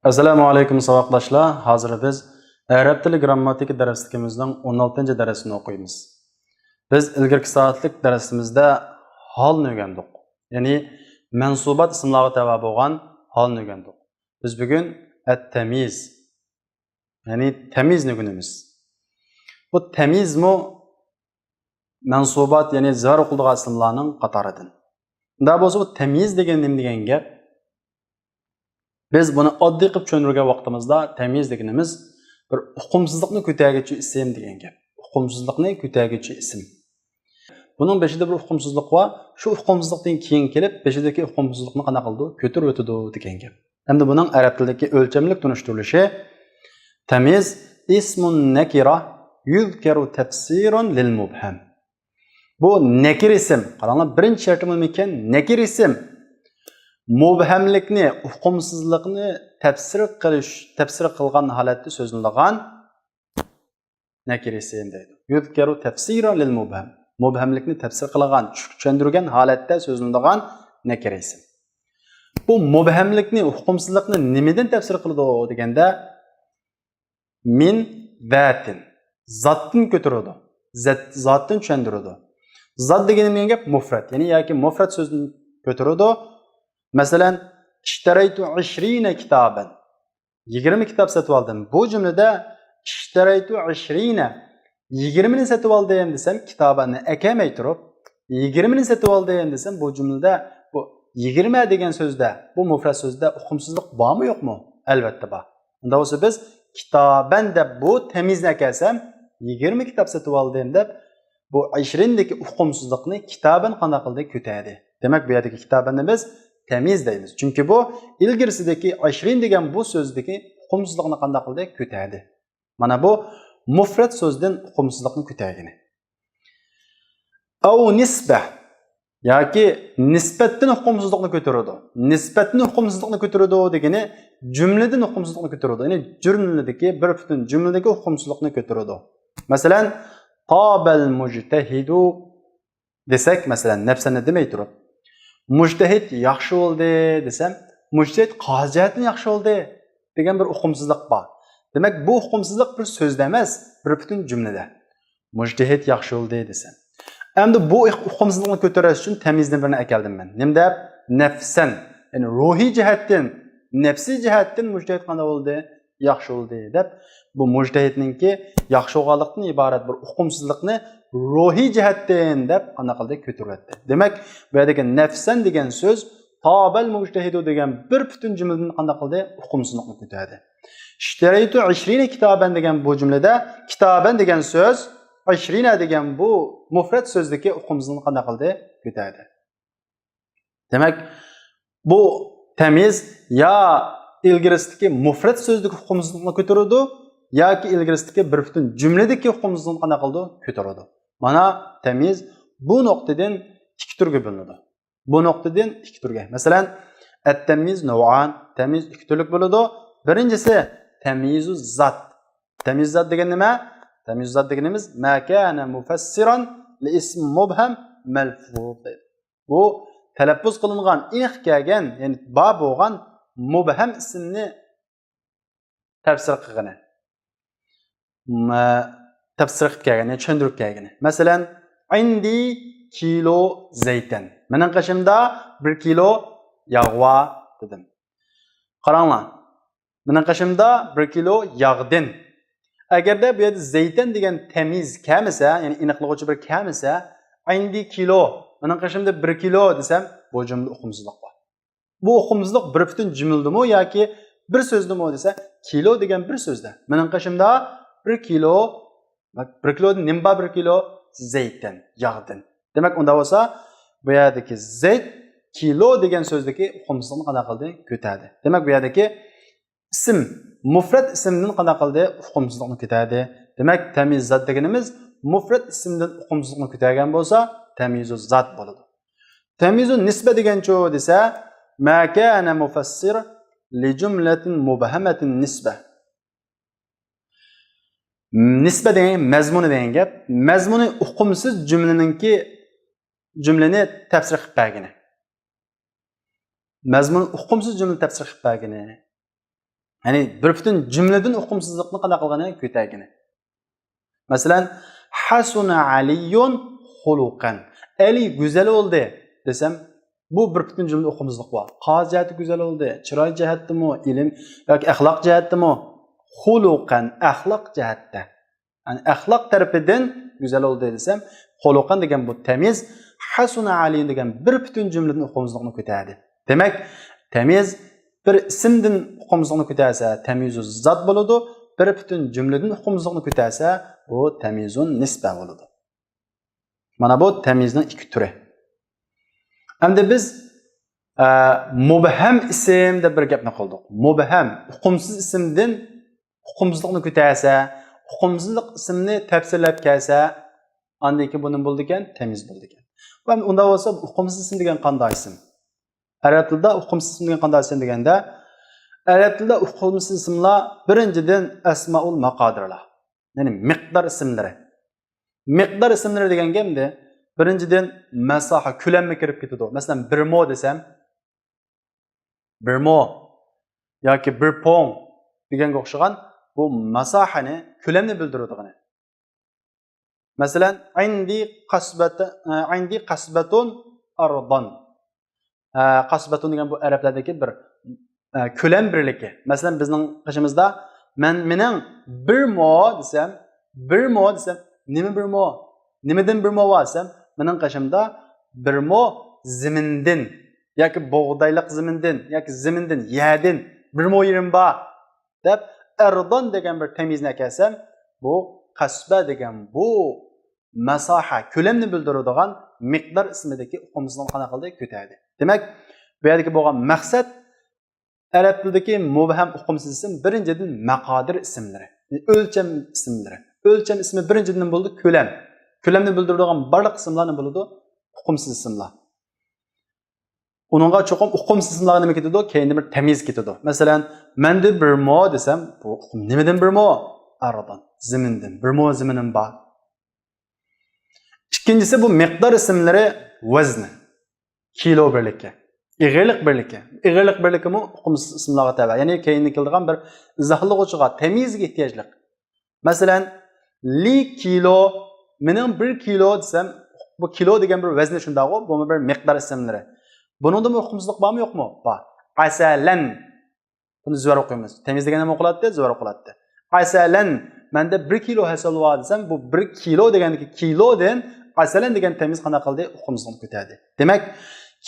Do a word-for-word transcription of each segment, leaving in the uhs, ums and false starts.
ئەسسالامۇ ئەلەيكۇم ساۋاقداشلار. ھازىر بىز ئەرەب تىلى گرامماتىكا دەرسلىكىمىزنىڭ ئون ئالتىنچى دەرسىنى ئوقۇيمىز. بىز ئىلگىرىكى سائەتلىك دەرسىمىزدە ھالنى ئۆگەندۇق. يەنى مەنسۇبات ئىسىملارغا تەۋە بولغان ھالنى ئۆگەندۇق. بىز بۈگۈن ئەت-تەميىز، يەنى تەميىزنى ئۆگىنىمىز. بۇ تەميىزمۇ مەنسۇبات، يەنى زىيارەت قىلىدىغان ئىسىملارنىڭ قاتارىدىن. ئۇنداق بولسا، بۇ تەميىز دېگەن نېمە دېگەن گەپ؟ بىز بۇنى ئاددىي قىلىپ چۈشەندۈرگەن ۋاقتىمىزدا، تەميىز دېگىنىمىز بىر ئۇقۇمسىزلىقنى كۆتەرگۈچى ئىسىم دېگەن گەپ. ئۇقۇمسىزلىقنى كۆتەرگۈچى ئىسىم. بۇنىڭ بېشىدا بىر ئۇقۇمسىزلىق بار. شۇ ئۇقۇمسىزلىقتىن كېيىن كېلىپ، بېشىدىكى ئۇقۇمسىزلىقنى قانداق قىلىدۇ؟ كۆتۈرۈۋېتىدۇ دېگەن گەپ. ئەمدى بۇنىڭ ئەرەب تىلىدىكى ئۆلچەملىك تونۇشتۇرۇلۇشى، تەميىز ئىسمۇن نەكىرە يۇزكەرۇ تەفسىرۇن لىل مۇبھەم. بۇ نەكىرە ئىسىم. قاراڭلار، بىرىنچى شەرتى نېمىكەن؟ نەكىرە ئىسىم مۇبھەملىكنى، ئۇقۇمسىزلىقنى تەپسىر قىلىش، تەپسىر قىلغان ھالەتتە سۆزلىنىدىغان نەكىرە ئىسىم دەيدۇ. يۇزكەرۇ تەفسىرۇن لىل مۇبھەم. مۇبھەملىكنى تەپسىر قىلغان، چۈشەندۈرگەن ھالەتتە سۆزلىنىدىغان نەكىرە ئىسىم. بۇ مۇبھەملىكنى، ئۇقۇمسىزلىقنى نېمىدىن تەپسىر قىلىدۇ دېگەندە، مىن زاتىن، زاتتىن كۆتۈرىدۇ. زات، زاتتىن چۈشەندۈرىدۇ. زات دېگىنى نېمە گەپ؟ مۇفرەت. يەنى ياكى مۇفرەت سۆزدىن كۆتۈرىدۇ. مەسىلەن، ئىشتەرەيتۇ ئىشرىنە كىتابەن. يىگىرمە كىتاب سېتىۋالدىم. بۇ جۈملىدە ئىشتەرەيتۇ ئىشرىنە، يىگىرمىنى سېتىۋالدىم دېسەم، كىتابەننى ئەكەلمەي تۇرۇپ، يىگىرمىنى سېتىۋالدىم دېسەم، بۇ جۈملىدە بۇ يىگىرمە دېگەن سۆزدە، بۇ مۇفرەت سۆزدە ئۇقۇمسىزلىق بارمۇ يوقمۇ؟ ئەلۋەتتە بار. ئۇنداق بولسا بىز كىتابەن دەپ بۇ تەميىزنى ئەكەلسەم، يىگىرمە كىتاب سېتىۋالدىم دەپ بۇ ئىشرىندىكى ئۇقۇمسىزلىقنى كىتابەن قانداق قىلدى؟ كۆتەردى. دېمەك، بۇ يەردىكى كىتابەننى بىز تەميىز دەيمىز. چۈنكى بۇ ئىلگىرىسىدىكى ئىشرىن دېگەن بۇ سۆزدىكى ئۇقۇمسىزلىقنى قانداق قىلدى؟ كۆتەردى. مانا بۇ مۇفرەت سۆزدىن ئۇقۇمسىزلىقنى كۆتەرگىنى. ئەۋ نىسبە، ياكى نىسبەتتىن ئۇقۇمسىزلىقنى كۆتۈرىدۇ. نىسبەتتىن ئۇقۇمسىزلىقنى كۆتۈرىدۇ دېگىنى جۈملىدىن ئۇقۇمسىزلىقنى كۆتۈرىدۇ. يەنى جۈملىدىكى، بىر پۈتۈن جۈملىدىكى ئۇقۇمسىزلىقنى كۆتۈرىدۇ. مەسىلەن، تابەل مۇجتەھىدۇ دېسەك، مەسىلەن، نەپسەننى دېمەي تۇرۇپ، مۇجتەھىد ياخشى بولدى دېسەم، مۇجتەھىد قازى جەھەتتىن ياخشى بولدى دېگەن بىر ئۇقۇمسىزلىق بار. دېمەك، بۇ ئۇقۇمسىزلىق بىر سۆزدە ئەمەس، بىر پۈتۈن جۈملىدە. مۇجتەھىد ياخشى بولدى دېسەم. ئەمدى بۇ ئۇقۇمسىزلىقنى كۆتۈرۈش ئۈچۈن تەميىزنى بىرنى ئەكەلدىم مەن. نېمە دەپ؟ نەفسەن. يەنى روھىي جەھەتتىن، نەپسىي جەھەتتىن مۇجتەھىد قانداق بولدى؟ ياخشى بولدى دەپ، بۇ مۇجتەھىدنىڭكى ياخشى بولغانلىقتىن ئىبارەت بىر ئۇقۇمسىزلىقنى روھىي جەھەتتىن دەپ قانداق قىلدى؟ كۆتۈرۈۋەتتى. دېمەك، بۇ يەردىكى نەفسەن دېگەن سۆز تابەل مۇجتەھىدۇ دېگەن بىر پۈتۈن جۈملىدىن قانداق قىلدى؟ ئۇقۇمسىزلىقنى كۆتەردى. ئىشتەرەيتۇ ئىشرىنە كىتابەن دېگەن بۇ جۈملىدە كىتابەن دېگەن سۆز ئىشرىنە دېگەن بۇ مۇفرەت سۆزدىكى ئۇقۇمسىزلىقنى قانداق قىلدى؟ كۆتەردى. دېمەك، بۇ تەميىز يا ئىلگىرىسىدىكى مۇفرەت سۆزدىكى ئۇقۇمسىزلىقنى كۆتۈرىدۇ، ياكى ئىلگىرىسىدىكى بىر پۈتۈن جۈملىدىكى ئۇقۇمسىزلىقنى قانداق قىلىدۇ؟ كۆتۈرىدۇ. مانا تەميىز بۇ نۇقتىدىن ئىككى تۈرگە بۆلۈنىدۇ. بۇ نۇقتىدىن ئىككى تۈرگە. مەسىلەن، ئەت-تەميىز نەۋئان، تەميىز ئىككى تۈرلۈك بولىدۇ. بىرىنچىسى تەميىزۇ زات. تەميىزۇ زات دېگەن نېمە؟ تەميىزۇ زات دېگىنىمىز ما كان مۇفەسسىران لى ئىسم مۇبھەم مەلفۇز دەيدۇ. بۇ تەلەپپۇز قىلىنغان، ئېنىق كەلگەن، يەنى بار بولغان مۇبھەم ئىسىمنى تەپسىر قىلغىنى. مە-، تەپسىر قىلىپ كەلگىنى، چۈشەندۈرۈپ كەلگىنى. مەسىلەن، عندي كيلو زيتن. مېنىڭ قېشىمدا بىر كىلو ياغ بار دېدىم. قاراڭلار. مېنىڭ قېشىمدا بىر كىلو ياغدىن. ئەگەردە بۇ يەردە زەيتەن دېگەن تەميىز كەلمىسە، يەنى ئېنىقلىغۇچى بىر كەلمىسە، عندي كيلو، مېنىڭ قېشىمدا بىر كىلو دېسەم، بۇ جۈملىدە ئۇقۇمسىزلىق بار. بۇ ئۇقۇمسىزلىق بىر پۈتۈن جۈملىدىمۇ ياكى بىر سۆزدىمۇ دېسە، كىلو دېگەن بىر سۆزدە. مېنىڭ قېشىمدا بىر كىلو، بىر كىلودىن نېمە بار؟ بىر كىلو زەيتەن، ياغدىن. دېمەك، ئۇنداق بولسا، بۇ يەردىكى زەيت، كىلو دېگەن سۆزدىكى ئۇقۇمسىزلىقنى قانداق قىلدى؟ كۆتەردى. دېمەك، بۇ يەردىكى ئىسىم، مۇفرەت ئىسىمدىن قانداق قىلدى؟ ئۇقۇمسىزلىقنى كۆتەردى. دېمەك، تەميىز زات دېگىنىمىز مۇفرەت ئىسىمدىن ئۇقۇمسىزلىقنى كۆتەرگەن بولسا، تەميىزۇ زات بولىدۇ. تەميىزۇ نىسبە دېگەنچۇ دېسە، ما كان مۇفەسسىر لى جۈملەتىن مۇبھەمەتىن نىسبە. نىسبە دېگەن مەزمۇنى دېگەن گەپ. مەزمۇنى ئۇقۇمسىز جۈملىنىڭكى، جۈملىنى تەپسىر قىلىپ بەرگىنى. مەزمۇنى ئۇقۇمسىز جۈملىنى تەپسىر قىلىپ بەرگىنى. يەنى بىر پۈتۈن جۈملىدىن ئۇقۇمسىزلىقنى قانداق قىلغىنى كۆتەرگىنى. مەسىلەن، ھەسۇنە ئەلىيۇن خۇلۇقەن. ئەلى گۈزەل بولدى دېسەم، بۇ بىر پۈتۈن جۈملىدە ئۇقۇمسىزلىق بار. قاغىز جەھەتتە گۈزەل بولدى، چىراي جەھەتتىمۇ، ئىلىم ياكى ئەخلاق جەھەتتىمۇ؟ خۇلۇقەن، ئەخلاق جەھەتتە. يەنى ئەخلاق تەرىپىدىن گۈزەل بولدى دېسەم، خۇلۇقەن دېگەن بۇ تەميىز، ھەسۇنە ئەلىيۇن دېگەن بىر پۈتۈن جۈملىدىن ئۇقۇمسىزلىقنى كۆتەردى. دېمەك، تەميىز بىر ئىسىمدىن ئۇقۇمسىزلىقنى كۆتەرسە، تەميىزۇ زات بولىدۇ. بىر پۈتۈن جۈملىدىن ئۇقۇمسىزلىقنى كۆتەرسە، بۇ تەميىزۇ نىسبە بولىدۇ. مانا بۇ تەميىزنىڭ ئىككى تۈرى. ئەمدى بىز، ئە، مۇبھەم ئىسىم دەپ بىر گەپنى قىلدۇق. مۇبھەم، ئۇقۇمسىز ئىسىمدىن ئۇقۇمسىزلىقنى كۆتەرسە، ئۇقۇمسىزلىق ئىسىمنى تەپسىرلەپ كەلسە، ئاندىن كېيىن بۇ نېمە بولىدىكەن؟ تەميىز بولىدىكەن. ۋە ئۇنداق بولسا، ئۇقۇمسىز ئىسىم دېگەن قانداق ئىسىم؟ ئەرەب تىلىدا ئۇقۇمسىز ئىسىم دېگەن قانداق ئىسىم دېگەندە، ئەرەب تىلىدا ئۇقۇمسىز ئىسىملار بىرىنچىدىن ئەسمائۇل ماقادىرلار، يەنى مىقدار ئىسىملىرى. مىقدار ئىسىملىرى دېگەن گەپتە، بىرىنچىدىن مەساھە، كۆلەممۇ كىرىپ كېتىدۇ. مەسىلەن، بىر مو دېسەم، بىر مو ياكى بىر پوڭ دېگەنگە ئوخشىغان بۇ مەساھەنى، كۆلەمنى بىلدۈرىدىغىنى. مەسىلەن، ئىندى قەسبەت-، ئە، ئىندى قەسبەتۇن ئەردان. ئە، قەسبەتۇن دېگەن بۇ ئەرەبلەردىكى بىر، ئە، كۆلەم بىرلىكى. مەسىلەن، بىزنىڭ قېشىمىزدا مەن، مېنىڭ بىر مو دېسەم، بىر مو دېسەم، نېمە بىر مو؟ نېمىدىن بىر مو بار دېسەم، مېنىڭ قېشىمدا بىر مو زېمىندىن ياكى بۇغدايلىق زېمىندىن ياكى زېمىندىن، يەردىن بىر مو يېرىم بار دەپ، ئەردان دېگەن بىر تەميىزنى ئەكەلسەم، بۇ قەسبە دېگەن بۇ مەساھە، كۆلەمنى بىلدۈرىدىغان مىقدار ئىسمىدىكى ئۇقۇمسىزلىقنى قانداق قىلدى؟ كۆتەردى. دېمەك، بۇ يەردىكى بولغان مەقسەت ئەرەب تىلىدىكى مۇبھەم ئۇقۇمسىز ئىسىم بىرىنچىدىن مەقادىر ئىسىملىرى، ئۆلچەم ئىسىملىرى. ئۆلچەم ئىسمى بىرىنچىدىن بولىدۇ، كۆلەم. كۆلەمنى بىلدۈرىدىغان بارلىق ئىسىملار نېمە بولىدۇ؟ ئۇقۇمسىز ئىسىملار. ئۇنىڭغا چوقۇم ئۇقۇمسىز ئىسىملارغا نېمە كېتىدۇ؟ كەينىدىن بىر تەميىز كېتىدۇ. مەسىلەن، مەندە بىر مو دېسەم، بۇ ئۇقۇم نېمىدىن بىر مو؟ ئەردان، زېمىندىن. بىر مو زېمىنىم بار. ئىككىنچىسى، بۇ مىقدار ئىسىملىرى ۋەزنى، كىلو بىرلىكى، ئېغىرلىق بىرلىكى. ئېغىرلىق بىرلىكىمۇ ئۇقۇمسىز ئىسىملارغا تەۋە. يەنى كەينىدىن كېلىدىغان بىر ئىزاھلىغۇچىغا، تەميىزگە ئېھتىياجلىق. مەسىلەن، لى كىلو، مېنىڭ بىر كىلو دېسەم، بۇ كىلو دېگەن بىر ۋەزنى شۇنداقغۇ، بۇمۇ بىر مىقدار ئىسىملىرى. بۇنىڭدىمۇ ئۇقۇمسىزلىق بارمۇ، يوقمۇ؟ بار. ئەسەلەن. بۇنى زۆرۈر قويىمىز. تەميىز دېگەندە نېمە قىلاتتى؟ زۆرۈر قىلاتتى. ئەسەلەن، مەندە بىر كىلو ھەسەل بار دېسەم، بۇ بىر كىلو دېگەندىكى كىلودىن ئەسەلەن دېگەن تەميىز قانداق قىلدى؟ ئۇقۇمسىزلىقنى كۆتەردى. دېمەك،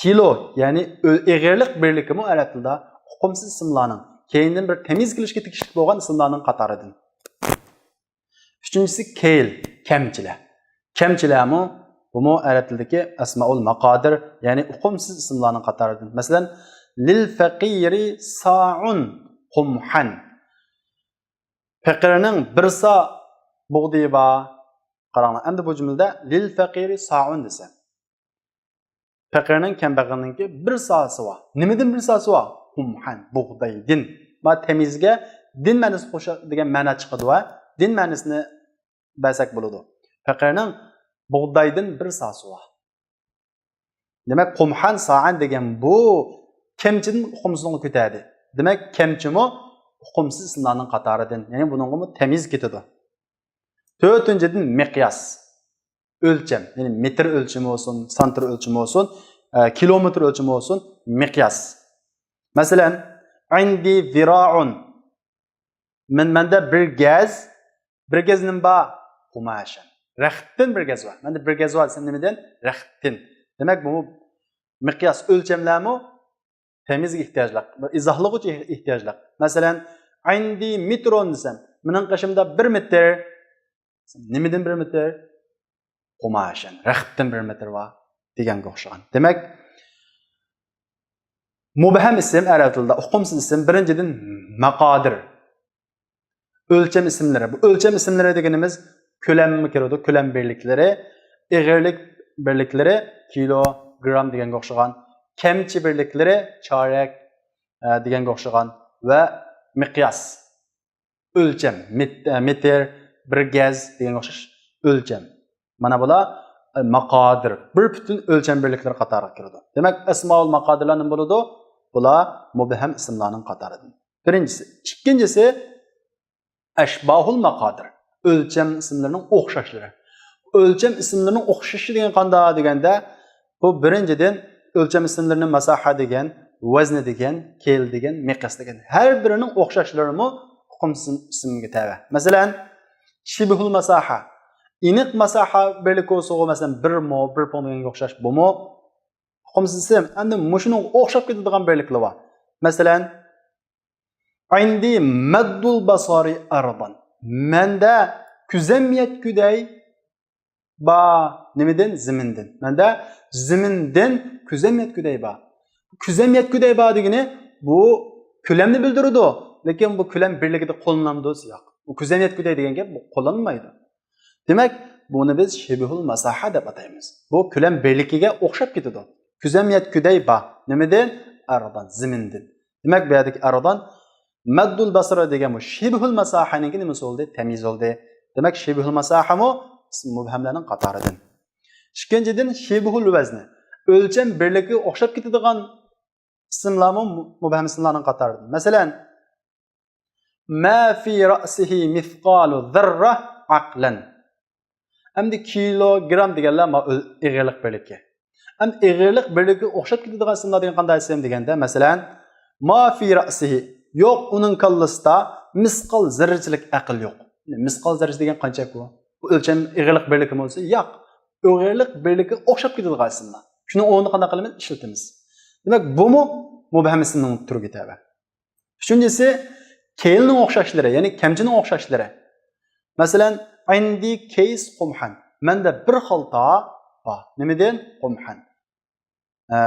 كىلو، يەنى ئۆ-، ئېغىرلىق بىرلىكىمۇ ئەرەب تىلىدا ئۇقۇمسىز ئىسىملارنىڭ، كەينىدىن بىر تەميىز كېلىشكە تېگىشلىك بولغان ئىسىملارنىڭ قاتارىدىن. ئۈچىنچىسى كەيل، كەمچىلەر. كەمچىلەرمۇ، بۇمۇ ئەرەب تىلىدىكى ئەسمائۇل ماقادىر، يەنى ئۇقۇمسىز ئىسىملارنىڭ قاتارىدىن. مەسىلەن، لىل فەقىرى سائۇن قۇمھەن. پەقىرنىڭ بىر سا بۇغدىيى بار. قاراڭلار، ئەمدى بۇ جۈملىدە لىل فەقىرى سائۇن دېسە، پەقىرنىڭ، كەمبەغەلنىڭكى بىر ساسى بار. نېمىدىن بىر ساسى بار؟ قۇمھەن، بۇغدايدىن. ما تەميىزگە دىن مەنىسى قوشا-، دېگەن مەنا چىقىدۇ ۋە دىن مەنىسىنى بەرسەك بولىدۇ. پەقىرنىڭ بۇغدايدىن بىر ساسى بار. دېمەك، قۇمھەن سائەن دېگەن بۇ كەمچىدىن ئۇقۇمسىزلىقنى كۆتەردى. دېمەك، كەمچىمۇ ئۇقۇمسىز ئىسىملارنىڭ قاتارىدىن. يەنى بۇنىڭغىمۇ تەميىز كېتىدۇ. تۆتىنچىدىن مىقياس. ئۆلچەم، يەنى مېتىر ئۆلچىمى بولسۇن، سانتىر ئۆلچىمى بولسۇن، ئە، كىلومېتىر ئۆلچىمى بولسۇن، مىقياس. مەسىلەن، ئىندى زىرائۇن. مەن، مەندە بىر گەز، بىر گەز نېمە بار؟ قۇماشەن. رەختتىن بىر گەز بار. مەندە بىر گەز بار دېسەم نېمىدىن؟ رەختتىن. دېمەك، بۇ مىقياس ئۆلچەملەرمۇ تەميىزگە ئېھتىياجلىق، بىر ئىزاھلىغۇچى ئېھتىياجلىق. مەسىلەن، ئىندى مېترون دېسەم، مېنىڭ قېشىمدا بىر مېتىر. نېمىدىن بىر مېتىر؟ قۇماشەن، رەختتىن بىر مېتىر بار دېگەنگە ئوخشىغان. دېمەك، مۇبھەم ئىسىم ئەرەب تىلىدا ئۇقۇمسىز ئىسىم، بىرىنچىدىن، ماقادىر، ئۆلچەم ئىسىملىرى. بۇ ئۆلچەم ئىسىملىرى دېگىنىمىز كۆلەممۇ كىرىدۇ، كۆلەم بىرلىكلىرى، ئېغىرلىق بىرلىكلىرى، كىلو، گرام دېگەنگە ئوخشىغان، كەمچى بىرلىكلىرى، چارەك، ئە، دېگەنگە ئوخشىغان ۋە مىقياس، ئۆلچەم، مېت-، ئە، مېتىر، بىر گەز دېگەنگە ئوخشاش ئۆلچەم. مانا بۇلار، ئە، ماقادىر، بىر پۈتۈن ئۆلچەم بىرلىكلىرى قاتارىغا كىرىدۇ. دېمەك، ئەسمائۇل ماقادىرلار نېمە بولىدۇ؟ بۇلار مۇبھەم ئىسىملارنىڭ قاتارىدىن. بىرىنچىسى. ئىككىنچىسى، ئەشباھۇل ماقادىر. ئۆلچەم ئىسىملىرىنىڭ ئوخشاشلىرى. ئۆلچەم ئىسىملىرىنىڭ ئوخشىشى دېگەن قانداق دېگەندە، بۇ بىرىنچىدىن، ئۆلچەم ئىسىملىرىنى ماساھە دېگەن، ۋەزنى دېگەن، كەيل دېگەن، مىقياس دېگەن. ھەر بىرىنىڭ ئوخشاشلىرىمۇ ئۇقۇم ئىسىم-، ئىسىمگە تەۋە. مەسىلەن، شىبھۇل ماساھە. ئېنىق ماساھە بىرلىكى بولسىغۇ، مەسىلەن، بىر مو، بىر پۇڭ دېگەنگە ئوخشاش، بۇمۇ ئۇقۇمسىز ئىسىم. ئەمدى مۇشۇنىڭغا ئوخشاپ كېتىدىغان بىرلىكلەر بار. مەسىلەن، ئىندى مەددۇل باسارى ئەرضان. مەندە كۆزەم يەتكۈدەي بار. نېمىدىن؟ زېمىندىن. مەندە زېمىندىن كۆزەم يەتكۈدەي بار. كۆزەم يەتكۈدەي بار دېگىنى بۇ كۆلەمنى بىلدۈرىدۇ. لېكىن بۇ كۆلەم بىرلىكىدە قوللىنامدۇ دېسە ياق. بۇ كۆزەم يەتكۈدەي دېگەن گەپ بۇ قوللانمايدۇ. دېمەك، بۇنى بىز شىبھۇل ماساھە دەپ ئاتايمىز. بۇ كۆلەم بىرلىكىگە ئوخشاپ كېتىدۇ. كۆزەم يەتكۈدەي بار. نېمىدىن؟ ئەرضان، زېمىندىن. دېمەك، بۇ يەردىكى ئەرضان مەددۇل باسرى دېگەن بۇ شىبھۇل ماساھەنىڭكى نېمىسى بولدى؟ تەميىز بولدى. دېمەك، شىبھۇل ماساھەمۇ ئىسم مۇبھەملەرنىڭ قاتارىدىن. ئىككىنچىدىن، شىبھۇل ۋەزنى. ئۆلچەم بىرلىكىگە ئوخشاپ كېتىدىغان ئىسىملارمۇ مۇ-، مۇبھەم ئىسىملارنىڭ قاتارىدىن. مەسىلەن، ما في رأسه مثقال ذرة عقلا. ئەمدى كىلوگرام دېگەنلەر ما ئۆل-، ئېغىرلىق بىرلىكى. ئەمدى ئېغىرلىق بىرلىكىگە ئوخشاپ كېتىدىغان ئىسىملار دېگەن قانداق ئىسىم دېگەندە، مەسىلەن، ما في رأسه، يوق ئۇنىڭ كاللىسىدا مىسقال زەررىچىلىك ئەقىل يوق. مىسقال زەررىچە دېگەن قانچە بۇ؟ بۇ ئۆلچەم ئېغىرلىق بىرلىكىمۇ دېسە، ياق. ئېغىرلىق بىرلىكىگە ئوخشاپ كېتىدىغان ئىسىملار. شۇنىڭ ئورنىدا قانداق قىلىمىز؟ ئىشلىتىمىز. دېمەك، بۇمۇ مۇبھەم ئىسىمنىڭ تۈرىگە تەۋە. ئۈچىنچىسى، كەيلنىڭ ئوخشاشلىرى، يەنى كەمچىنىڭ ئوخشاشلىرى. مەسىلەن، ئىندى كەيس قۇمھەن. مەندە بىر خالتا بار. نېمىدىن؟ قۇمھەن. ئە،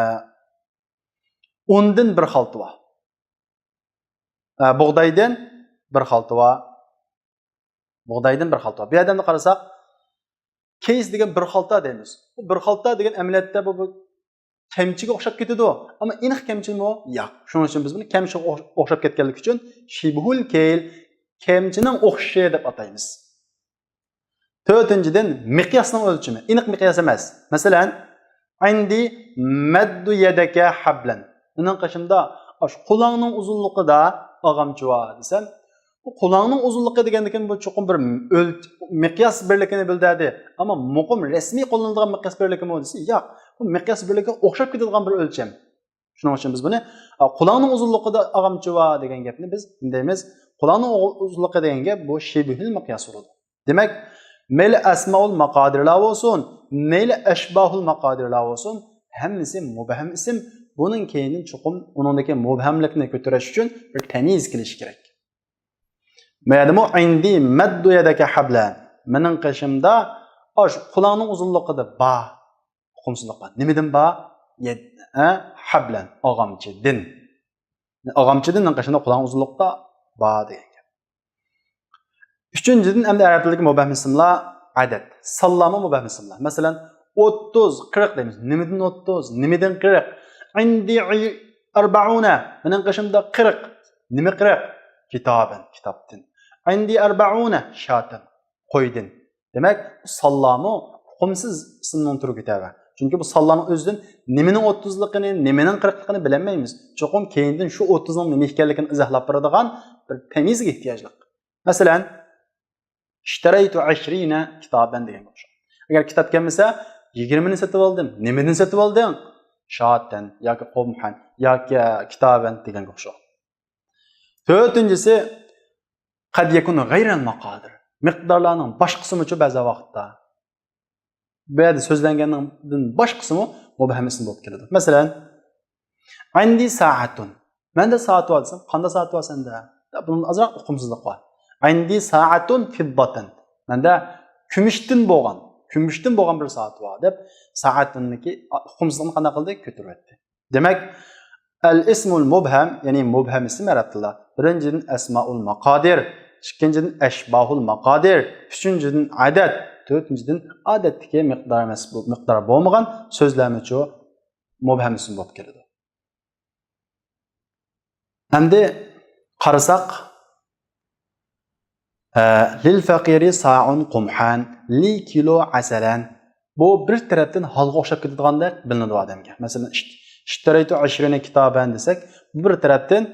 ئۇندىن بىر خالتا بار. ئە، بۇغدايدىن بىر خالتا بار. بۇغدايدىن بىر خالتا بار. بۇ يەردە قارىساق، كەيس دېگەن بىر خالتا دەيمىز. بۇ بىر خالتا دېگەن ئەمەلىيەتتە بۇ، بۇ كەمچىگە ئوخشاپ كېتىدۇ. ئەمما ئېنىق كەمچىمۇ؟ ياق. شۇنىڭ ئۈچۈن بىز بۇنى كەمچىگە ئوخ-، ئوخشاپ كەتكەنلىكى ئۈچۈن شىبھۇل كەيل، كەمچىنىڭ ئوخشىشى دەپ ئاتايمىز. تۆتىنچىدىن، مىقياسنىڭ ئۆلچىمى. ئېنىق مىقياس ئەمەس. مەسىلەن، ئىندى مەددۇ يەدەكە ھەبلەن. مېنىڭ قېشىمدا ئاشۇ قولۇڭنىڭ ئۇزۇنلۇقىدا ئاغامچى بار دېسەم، بۇ قولۇڭنىڭ ئۇزۇنلۇقى دېگەندىكىن بۇ چوقۇم بىر ئۆلچ-، مىقياس بىرلىكىنى بىلدۈردى. ئەمما مۇقىم رەسمىي قوللىنىدىغان مىقياس بىرلىكىمۇ دېسە، ياق. بۇ مىقياس بىرلىكىگە ئوخشاپ كېتىدىغان بىر ئۆلچەم. شۇنىڭ ئۈچۈن بىز بۇنى، ئا، قولۇڭنىڭ ئۇزۇنلۇقىدا ئاغامچى بار دېگەن گەپنى بىز نېمە دەيمىز؟ قولۇڭنىڭ ئۇ-، ئۇزۇنلۇقى دېگەن گەپ بۇ شىبھىل مىقياس بولىدۇ. دېمەك، مەيلى ئەسمائۇل ماقادىرلار بولسۇن، مەيلى ئەشباھۇل ماقادىرلار بولسۇن، ھەممىسى مۇبھەم ئىسىم. بۇنىڭ كەينىدىن چوقۇم ئۇنىڭدىكى مۇبھەملىكنى كۆتۈرۈش ئۈچۈن بىر تەميىز كېلىشى كېرەك. مەيەدىمۇ ئىندى مەددۇ يەدەكە ھەبلەن. مېنىڭ قېشىمدا ئاشۇ قولۇڭنىڭ ئۇزۇنلۇقىدا بار. ئۇقۇمسىزلىق بار. نېمىدىن بار؟ يەد-، ھە؟ ھەبلەن، ئاغامچىدىن. ئاغامچىدىن قېشىمدا قولۇڭ ئۇزۇنلۇقتا بار دېگەن گەپ. ئۈچىنچىدىن، ئەمدى ئەرەب تىلىدىكى مۇبھەم ئىسىملار، ئەدەد. سانلارمۇ مۇبھەم ئىسىملار. مەسىلەن، ئوتتۇز، قىرىق دەيمىز. نېمىدىن ئوتتۇز؟ نېمىدىن قىرىق؟ ئىندى ئەربەئۇنە. مېنىڭ قېشىمدا قىرىق. نېمە قىرىق؟ كىتابەن، كىتابتىن. ئىندى ئەربەئۇنە شاتەن. قويدىن. دېمەك، بۇ سانلارمۇ ئۇقۇمسىز ئىسىمنىڭ تۈرىگە تەۋە. چۈنكى بۇ سانلارنىڭ ئۆزىدىن نېمىنىڭ ئوتتۇزلۇقىنى، نېمىنىڭ قىرىقلىقىنى بىلەلمەيمىز. چوقۇم كەينىدىن شۇ ئوتتۇزنىڭ نېمە ئىكەنلىكىنى ئىزاھلاپ بېرىدىغان بىر تەميىزگە ئېھتىياجلىق. مەسىلەن، اشتريت عشرين كتابا دېگەنگە ئوخشاش. ئەگەر كىتاب كەلمىسە، يىگىرمىنى سېتىۋالدىم. نېمىدىن سېتىۋالدىڭ؟ شاتەن ياكى قومحەن ياكى كىتابەن دېگەنگە ئوخشاش. تۆتىنچىسى، قەد يەكۇنۇ غەيرەل ماقادىر. مىقدارلارنىڭ باشقىسىمۇچۇ بەزى ۋاقىتتا. بۇ يەردە سۆزلەنگەننىڭدىن باشقىسىمۇ مۇبھەم ئىسىم بولۇپ كېلىدۇ. مەسىلەن، ئىندى سائەتۇن. مەندە سائەت بار دېسەم، قانداق سائەت بار سەندە؟ بۇنىڭدا ئازراق ئۇقۇمسىزلىق بار. ئىندى سائەتۇن فىدداتەن. مەندە كۈمۈشتىن بولغان، كۈمۈشتىن بولغان بىر سائەت بار دەپ، سائەتۇننىڭكى ئۇقۇمسىزلىقىنى قانداق قىلدى؟ كۆتۈرۈۋەتتى. دېمەك، ئەل ئىسمۇل مۇبھەم، يەنى مۇبھەم ئىسىم ئەرەب تىلىدا. بىرىنچىدىن، ئەسمائۇل ماقادىر، ئىككىنچىدىن، ئەشباھۇل ماقادىر، ئۈچىنچىدىن، ئەدەد، تۆتىنچىدىن، ئادەتتىكى مىقدار ئەمەس، بۇ مىقدار بولمىغان سۆزلەرمىچۇ مۇبھەم ئىسىم بولۇپ كېلىدۇ. ئەمدى قارىساق، ئە، لىل فەقىرى سائۇن قۇمھەن، لى كىلو ئەسەلەن. بۇ بىر تەرەپتىن ھالغا ئوخشاپ كېتىدىغاندەك بىلىنىدۇ ئادەمگە. مەسىلەن، ئىشت-، ئىشتەرەيتۇ ئەشرىنى كىتابەن دېسەك، بۇ بىر تەرەپتىن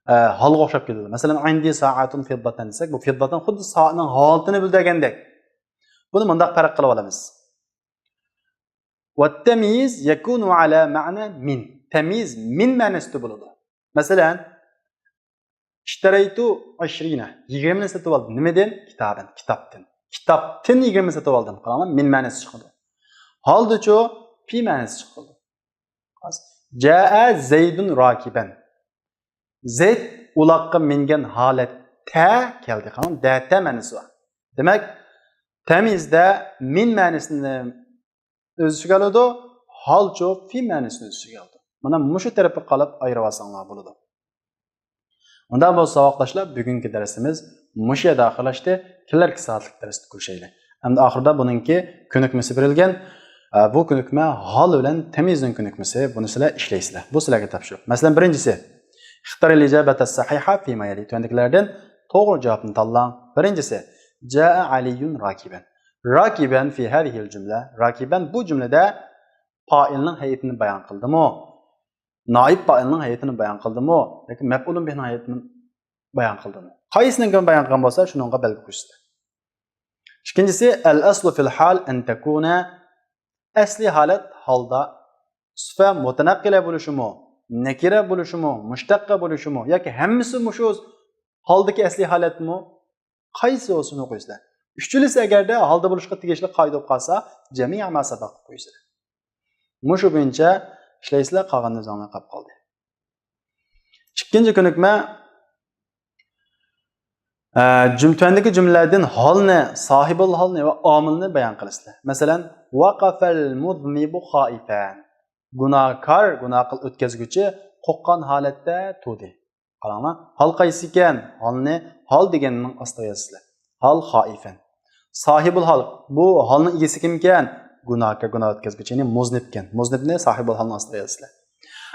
ئە، ھالغا ئوخشاپ كېلىدۇ. مەسىلەن، عندي ساعة فضة دېسەك، بۇ فضة خۇددى سائەتنىڭ ھالىتىنى بىلدۈرگەندەك. بۇنى مۇنداق پەرق قىلىپ ئالىمىز. والتمييز يكون على معنى من. تەميىز من مەنىسىدە بولىدۇ. مەسىلەن، اشتريت عشرين، يىگىرمىنى سېتىپ ئالدىم. نېمىدىن؟ كتابا، كىتابتىن. كىتابتىن يىگىرمە سېتىپ ئالدىم. قاراڭلار، من مەنىسى چىقىدۇ. ھالدىچۇ؟ في مەنىسى چىقىدۇ. جاء زيد راكبا. زەيد ئۇلاغقا مىنگەن ھالەتتە كەلدى. قاراڭ، دەتە مەنىسى بار. دېمەك، تەميىزدە من مەنىسىنى ئۆز ئىچىگە ئالىدۇ، ھالچۇ في مەنىسىنى ئۆز ئىچىگە ئالىدۇ. مانا مۇشۇ تەرەپكە قاراپ ئايرىۋالساڭلار بولىدۇ. ئۇنداق بولسا، ساۋاقداشلار، بۈگۈنكى دەرسىمىز مۇشۇ يەردە ئاخىرلاشتى. كېلەركى سائەتلىك دەرستە كۆرۈشەيلى. ئەمدى ئاخىرىدا بۇنىڭكى كۆنۈكمىسى بېرىلگەن. ئە، بۇ كۆنۈكمە ھال بىلەن تەميىزنىڭ كۆنۈكمىسى. بۇنى سىلەر ئىشلەيسىلەر. بۇ سىلەرگە تاپشۇرۇق. مەسىلەن، بىرىنچىسى، اختر الإجابة الصحيحة فيما يلي. تۆۋەندىكىلەردىن توغرا جاۋابنى تاللاڭ. بىرىنچىسى، جاء علي راكبا. راكبا في هذه الجملة. راكبا بۇ جۈملىدە پائىلنىڭ ھەيئىتىنى بايان قىلدىمۇ؟ نائىب پائىلنىڭ ھەيئىتىنى بايان قىلدىمۇ ياكى مەپئۇلۇن بىھنىڭ ھەيئىتىنى بايان قىلدىمۇ؟ قايسىنىڭكىنى بايان قىلغان بولسا، شۇنىڭغا بەلگە قويىسىلەر. ئىككىنچىسى، الأصل في الحال أن تكون، ئەسلىي ھالەت ھالدا سىفە مۇتەنەققىلە بولۇشىمۇ، نەكىرە بولۇشىمۇ، مۇشتەققە بولۇشىمۇ ياكى ھەممىسى مۇشۇ ھالدىكى ئەسلىي ھالەتمۇ؟ قايسى بولسا شۇنى قويىسىلەر. ئۈچىلىسى ئەگەردە ھالدا بولۇشقا تېگىشلىك قائىدە بولۇپ قالسا، جەمىئە ما سەبەق قويىسىلەر. مۇشۇ بويىچە ئىشلەيسىلەر، قالغىنى ئۆزۈڭلار قاپ قالدى. ئىككىنچى كۆنۈكمە، ئە، جۈم-، تۆۋەندىكى جۈملىلەردىن ھالنى، ساھىبۇل ھالنى ۋە ئامىلنى بايان قىلىسىلەر. مەسىلەن، ۋەقەفەل مۇزنىبۇ خائىفەن. گۇناھكار، گۇناھ قىل ئۆتكەزگۈچى قورققان ھالەتتە تۇردى. قاراڭلار، ھال قايسى ئىكەن؟ ھالنى ھال دېگەننىڭ ئاستىغا يازىسىلەر. ھال خائىفەن. ساھىبۇل ھال، بۇ ھالنىڭ ئىگىسى كىمكەن؟ گۇناھكار، گۇناھ ئۆتكەزگۈچى، يەنى مۇزنىبكەن. مۇزنىبنى ساھىبۇل ھالنىڭ ئاستىغا يازىسىلەر.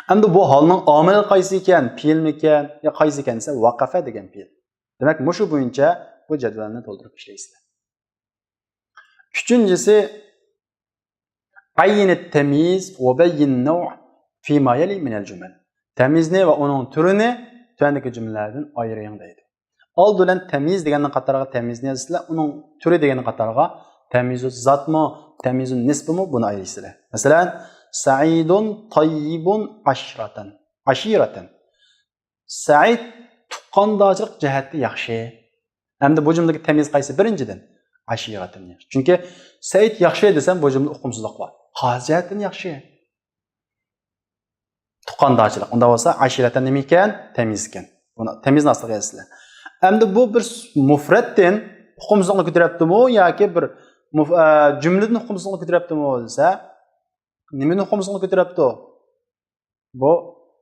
ئەمدى بۇ ھالنىڭ ئامىلى قايسى ئىكەن؟ پېئىلمىكەن؟ يا قايسى ئىكەن دېسە، ۋەقەفە دېگەن پېئىل. دېمەك، مۇشۇ بويىچە بۇ جەدۋەلنى تولدۇرۇپ ئىشلەيسىلەر. ئۈچىنچىسى، عين التمييز وبين النوع فيما يلي من الجمل. تەميىزنى ۋە ئۇنىڭ تۈرىنى تۆۋەندىكى جۈملىلەردىن ئايرىڭ دەيدۇ. ئالدى بىلەن تەميىز دېگەننىڭ قاتارىغا تەميىزنى يازىسىلەر، ئۇنىڭ تۈرى دېگەننىڭ قاتارىغا تەميىزۇ زاتمۇ، تەميىزۇ نىسبىمۇ، بۇنى ئايرىيسىلەر. مەسىلەن، سەئىدۇن تەييىبۇن ئەشىرەتەن. ئەشىرەتەن. سەئىد تۇغقاندارچىلىق جەھەتتە ياخشى. ئەمدى بۇ جۈملىدىكى تەميىز قايسى؟ بىرىنچىدىن، ئەشىرەتەن ياخشى. چۈنكى سەئىد ياخشى دېسەم، بۇ جۈملىدە ئۇقۇمسىزلىق بار. قايسى جەھەتتىن ياخشى؟ تۇغقاندارچىلىق. ئۇنداق بولسا، ئەشىرەتەن نېمە ئىكەن؟ تەميىز ئىكەن. بۇنى تەميىزنىڭ ئاستىغا يازىسىلەر. ئەمدى بۇ بىر مۇفرەتتىن ئۇقۇمسىزلىقنى كۆتۈرۈپتىمۇ ياكى بىر مۇف-، ئە، جۈملىدىن ئۇقۇمسىزلىقنى كۆتۈرۈپتىمۇ دېسە، نېمىدىن ئۇقۇمسىزلىقنى كۆتۈرۈپتۇ؟ بۇ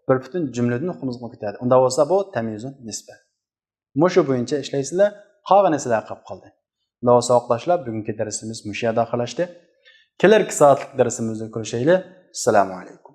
بىر پۈتۈن جۈملىدىن ئۇقۇمسىزلىقنى كۆتۈرەدۇ. ئۇنداق بولسا، بۇ تەميىزۇ نىسبە. مۇشۇ بويىچە ئىشلەيسىلەر، قالغىنى سىلەرگە قاپ قالدى. ئۇنداق بولسا، ساۋاقداشلار، بۈگۈنكى دەرسىمىز مۇشۇ يەردە ئاخىرلاشتى. كېلەركى سائەتلىك دەرسىمىزدە كۆرۈشەيلى. ئەسسالامۇ ئەلەيكۇم.